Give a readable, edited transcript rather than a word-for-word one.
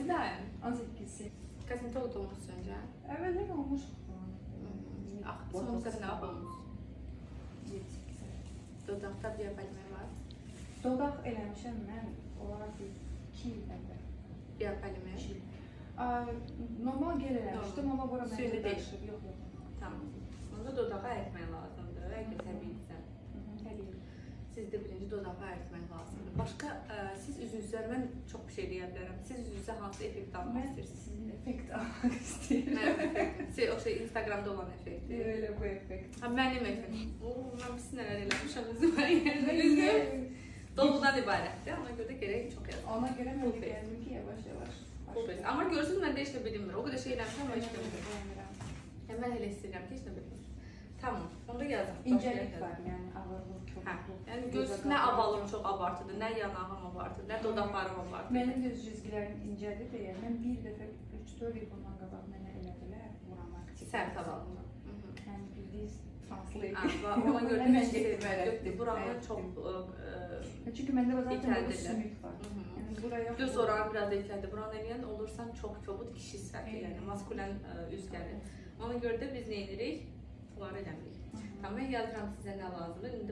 Neçəsindən? 18-i. Kosmetolog olmuşsun öncə? Əvvəllər olmuşdu. Ax, son qədər nə olmuş? 7-8 ay. Dodaqda biopolimer var. Dodaq eləmişəm mən, olar bir 2 il əvvəl. Biopolimer. 2 il. Normal gel eləmişdim, amma bura Süni məncə deyil. daşır. Yox, yox. Tamam. Onda dodağı əritmək lazımdır. Əgər təbiidirsə. Təbii. Sizdə birinci dodağı əritmək lazımdır. Başqa siz üzünüzə mən çox bir şey deyə bilərəm. Siz üzünüzə hansı effekt almaq Mən istəyirsiniz? sizin effekt almaq istəyirəm. Mənim effektim. Şey, o şey Instagramda olan effekti. Elə bu effekt. Ha, mənim effektim. Oo, mən pis nələr eləmişəm özümə. Yəni üzüm doludan ibarətdir. Ona görə də gərək çox yazın. Ona görə mən Full də face. gəldim ki, yavaş-yavaş. Full face. Amma görürsünüz məndə heç nə bilinmir. O qədər şey eləmişəm, amma heç nə bilinmir. Bəyənmirəm. Yəni mən elə hiss edirəm ki, heç nə bilinmir. Tamam, onda yazın. İncəlik var, yəni ağırlıq, Hə, çoxluq. yəni görürsünüz nə avalım çox abartıdır, nə yanağım abartıdır, nə dodaqlarım abartıdır. Mənim də cizgilərim incədir deyə mən bir dəfə 3-4 il bundan qabaq mənə elədilər buranı aktiv. Sərt avalını. Yəni bildiyiniz translate. Ha, ona görə də Mən heç getdim, sevmirəm. ərətdim, Buranı ərətdim. çox Çünki məndə zaten burada İtəldirlər. sümük var. Yəni buraya Düz oranı biraz ilkədir. Buranı eləyən olursan çox kobud kişi sifəti, Eyni. yəni maskulən üz gəlir. Ona görə də biz nə edirik? Bunları eləmirik. Tamam, mən yazıram sizə nə lazımdır. İndi